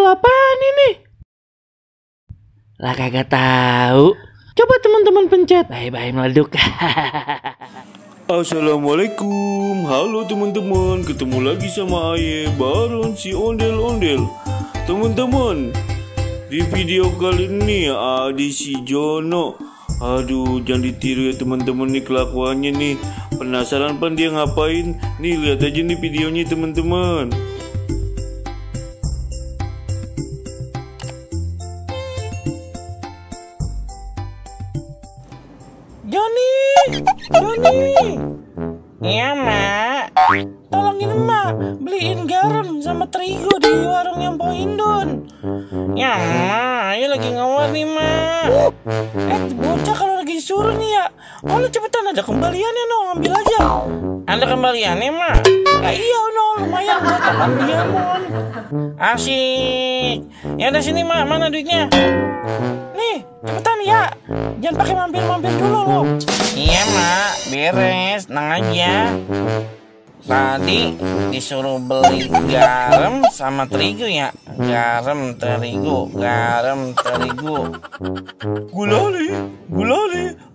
apaan ini? Lah kagak tahu. Coba teman-teman pencet. Bye-bye meleduk. Assalamualaikum, halo teman-teman, ketemu lagi sama Aye Baron si ondel-ondel. Teman-teman, di video kali ini ada si Jono. Aduh, jangan ditiru ya teman-teman nih kelakuannya nih. Penasaran pan dia ngapain? Nih lihat aja nih videonya teman-teman. Joni. Iya, Mak. Tolongin Mak beliin garam sama terigu di warung yang Poindun. Ya, Mak, ayo lagi ngawar nih, Mak. Bocah kalau lagi disuruh nih ya. Oh, cepetan ada kembaliannya, no. Ambil aja. Ada kembaliannya, Mak? Iya, no. Lumayan buat teman dia, Mon. Asik. Ya udah sini, Mak. Mana duitnya? Nih, cepetan ya. Jangan pakai mampir-mampir dulu loh. Iya, Mak. Beres. Tenang aja. Tadi disuruh beli garam sama terigu ya. Garam, terigu. Gulali.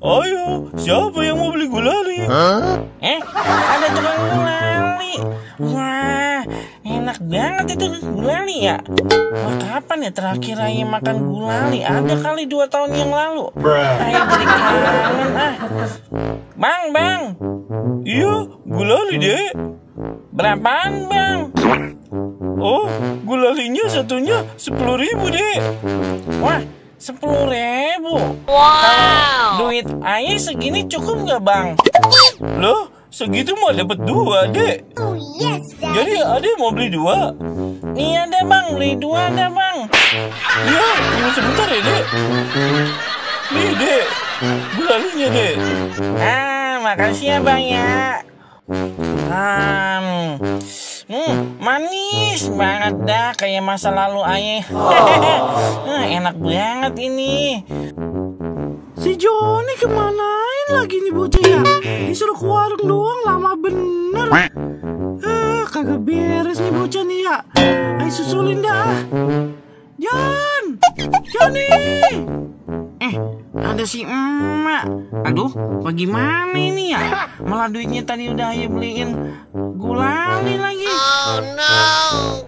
Ayo, siapa yang mau beli gulali? Ada tukang gulali. Wah, enak banget itu gulali ya. Wah, kapan ya terakhir Ayah makan gulali? Ada kali 2 tahun yang lalu. Ayah jadi kangen ah. Bang. Iya, gulali dek. Berapaan, Bang? Oh, gulalinya satunya 10.000 dek. Wah, 10.000. Wow. Duit Ayah segini cukup nggak, Bang? Loh, segitu mah dapat 2 dek. Oh yes, Daddy. Jadi adek mau beli 2? Iya deh, Bang. Beli 2 deh, Bang. Iya, tunggu sebentar ya dek. Nih dek, gulalinya dek. Makasih ya, Bang ya. Manis banget dah kayak masa lalu Ayah. Enak banget ini. Si Joni kemanain lagi nih bocah ya? Disuruh ke warung doang lama bener. Kagak beres nih bocah nih ya. Ayo susulin dah. Joni. Ada si emak. Aduh, bagaimana ini ya? Malah duitnya tadi udah Ayah beliin gulali lagi. Oh no.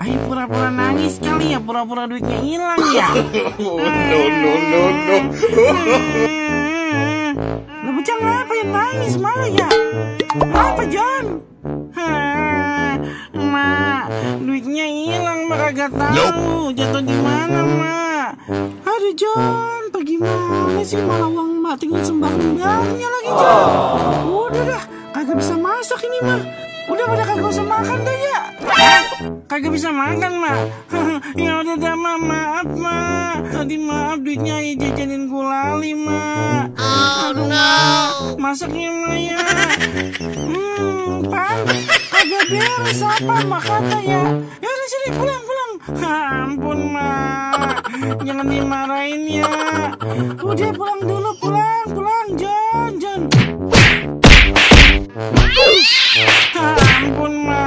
Ayah pura-pura nangis kali ya, pura-pura duitnya hilang ya. No. Lah bocah ngapa yang nangis malah ya? Apa John? Mak, duitnya hilang, Mak kagak tahu jatuh di mana, Mak. Aduh John, bagaimana sih malah uang Mak tinggal sembarang-sembarangnya lagi John. Udah dah, kagak bisa masak ini Mak. Udah pada kagak usah makan dah ya. Kagak bisa makan Mak. Ya udah dah Mak, maaf Mak. Tadi maaf duitnya Ayah jajanin gulali Mak. Aduh Mak, masaknya Mak ya. Pan, kagak beres apa Mak kata ya. Ya udah sini pulang. Ampun Mak, jangan dimarahin ya. Udah pulang dulu, pulang John. Ampun Mak.